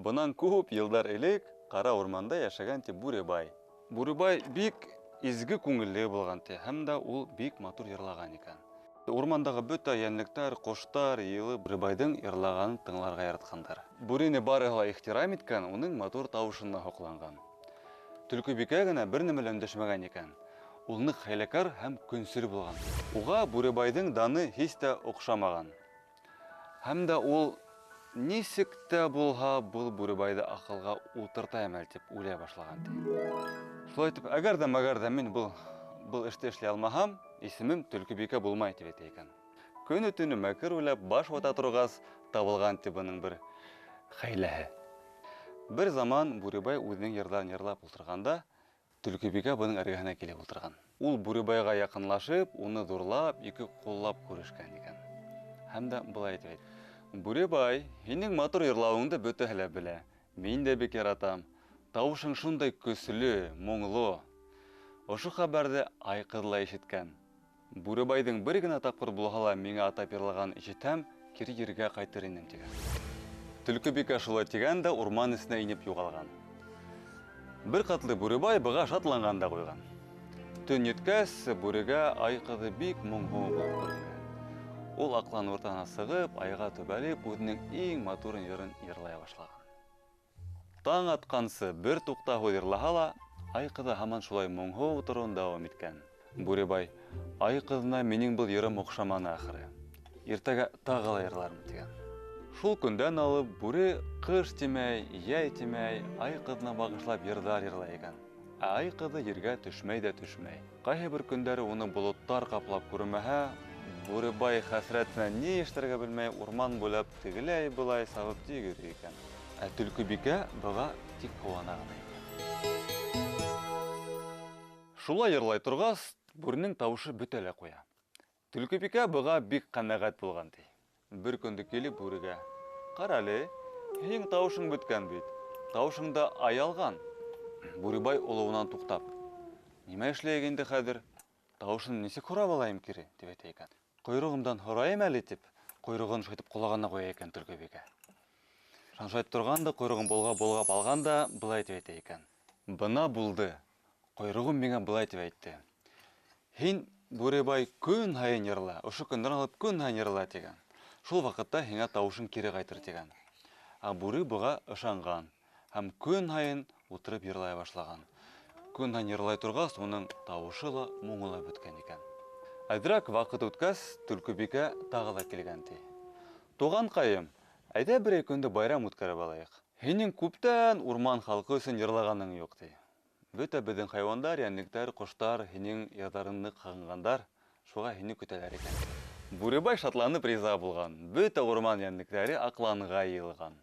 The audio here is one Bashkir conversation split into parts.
Бынан күп йылдар элек ҡара урманда йәшәгән ти Бүребай. Бүребай бик изге күңелле булған ти, һәм дә ул бик матур йырлаған икән. Урмандағы бөтә йәнлектәр, ҡоштар йыйылып Бүребайҙың йырлағанын тыңларға яратҡандар. Бүрене барыһы ла ихтирам иткән, уның матур тауышына һоҡланған. Төлкөбикә генә бер нәмә лә өндәшмәгән икән. Ул ныҡ хәйләкәр һәм көнсөл булған. Уға Бүребайҙың даны һис тә оҡшамаған. Һәм дә ул нисек тә булһа был Бүребайҙы аҡылға ултыртайым әле тип уйлай башлаған ти. Шулай итеп, әгәр ҙә мәгәр ҙә мин был эште эшләй алмаһам, исемем Төлкөбикә булмай тип әйтә икән. Көнө-төнө мәкер уйлап баш вата торғас, табылған ти бының бер хәйләһе. Бер заман Бүребай үҙенең йырҙарын йырлап ултырғанда, Төлкөбикә бының эргәһенә килеп ултырған. Ул Бүребайға яҡынлашып, уны ҙурлап, ике ҡуллап күрешкән икән. Һәм дә былай итеп әйтте. Бүребай, һинең матур йырлауыңды бөтәһе лә белә. Мин дә бик яратам. Тауышың шундай көслө, моңло. Ошо хәбәрҙе Ай ҡыҙ ла ишеткән. Бүребайҙың бер генә тапҡыр булһа ла миңә атап йырлағанын ишетһәм, кире ергә ҡайтыр инем тигән. Төлкөбикә шулай тигән дә урман эсенә инеп юғалған. Бер ҡатлы Бүребай быға шатланған да ҡуйған. Төн еткәс, Бүрегә Ай ҡыҙы бик моңһоу булып күренгән. Ул аҡлан уртаһына сығып, айға төбәлеп, үҙенең иң матур йырын йырлай башлаған. Таң атҡансы бер туҡтауһыҙ йырлаһа ла, Ай ҡыҙы һаман шулай моңһоу тороуын дауам иткән. Бүребай, Ай ҡыҙына минең был йырым оҡшаманы ахыры. Иртәгә тағы ла йырлармын тигән. Шул көндән алып бүре ҡыш тимәй, йәй тимәй, Ай ҡыҙына бағышлап йырҙар йырлай икән. Ә Ай ҡыҙы ергә төшмәй ҙә төшмәй. Ҡайһы бер көндәре уны болоттар ҡаплап күренмәһә, Бүребай хәсрәтенән ни эшләргә белмәй, урман буйлап тегеләй-былай сабып тик йөрөй икән. Ә Төлкөбикә быға тик ҡыуана ғына икән. Шулай йырлай торғас, бүренең тауышы бөтә лә ҡуя. Төлкөбикә быға бик ҡәнәғәт булған ти. Бер көндө килеп бүрегә: Ҡара әле, һинең тауышың бөткән бит. Тауышыңды ай алған. Бүребай олоуынан туҡтап: Нимә эшләйек инде хәҙер? Тауышын нисек һорап алайым кире, тип әйтә икән. Ҡойроғомдан һорайым әле тип, ҡойроғон шайтып ҡолағына ҡуя икән Төлкөбикә. Шайтып торған да, ҡойроғон болғап-болғап алған да, былай тип әйтә икән. Бына булды. Ҡойроғом миңә былай тип әйтте. Һин, Бүребай, көн һайын йырла, ошо көндән алып көн һайын йырла тигән. Шул ваҡытта һиңә тауышың кире ҡайтыр тигән. Ә бүре быға ышанған һәм көн һайын ултырып йырлай башлаған. Көн һайын йырлай торғас, уның тауышы ла, моңо ла бөткән икән. Әҙерәк ваҡыт үткәс, Төлкөбикә тағы ла килгән ти. Туғанҡайым, әйҙә берәй көндө байрам үткәреп алайыҡ. Һинең күптән урман халҡы өсөн йырлағаның юҡ ти. Бөтә беҙҙең хайуандар, йәнлектәр, ҡоштар һинең йырҙарыңды ҡағынғандар, шуға һине көтәләр икән. Бүребай шатланып риза булған. Бөтә урман йәнлектәре аҡланға йыйылған.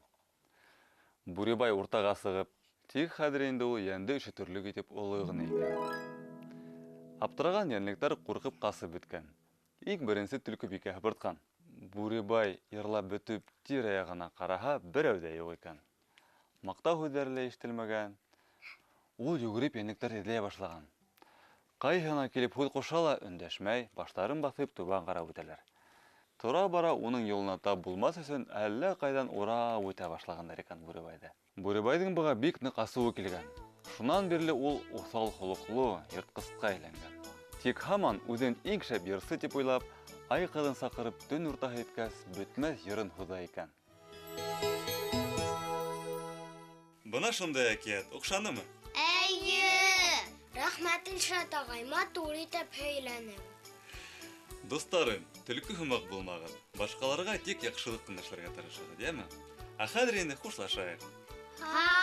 Бүребай уртаға сығып, тик хәҙер инде ул йәнде өшөтөрлөк итеп олой ғына икән. Аптыраған йәнлектәр ҡурҡып ҡасып бөткән. Иң беренсе Төлкөбикә һыпыртҡан. Бүребай йырлап бөтөп тирә-яғына ҡараһа, берәү ҙә юҡ икән. Маҡтау һүҙҙәре лә ишетелмәгән. Ул йүгереп йәнлектәр эҙләй башлаған. Ҡайһына килеп һүҙ ҡушһа ла өндәшмәй, баштарын баҫып түбән ҡарап үтәләр. Тора-бара уның юлына тап булмаҫ өсөн әллә ҡайҙан урап үтә башлағандар икән Бүребайҙы. Бүребайҙың быға бик ныҡ асыуы килгән. Шунан бирле ул уҫал холоҡло йыртҡысҡа әйләнгән. Тик һаман үҙен иң шәп йырсы тип уйлап, Ай ҡыҙын саҡырып төн уртаһы еткәс, бөтмәҫ йырын һуҙа икән. Бына шундай әкиәт, оҡшанымы? Эйе! Рәхмәт, Илшат ағай, матур итеп һөйләнең. Дуҫтарым, төлкө һымаҡ булмағыҙ. Башҡаларға тик яҡшылыҡ ҡына эшләргә тырышығыҙ, йәме? Ә хәҙер инде хушлашайыҡ. Һау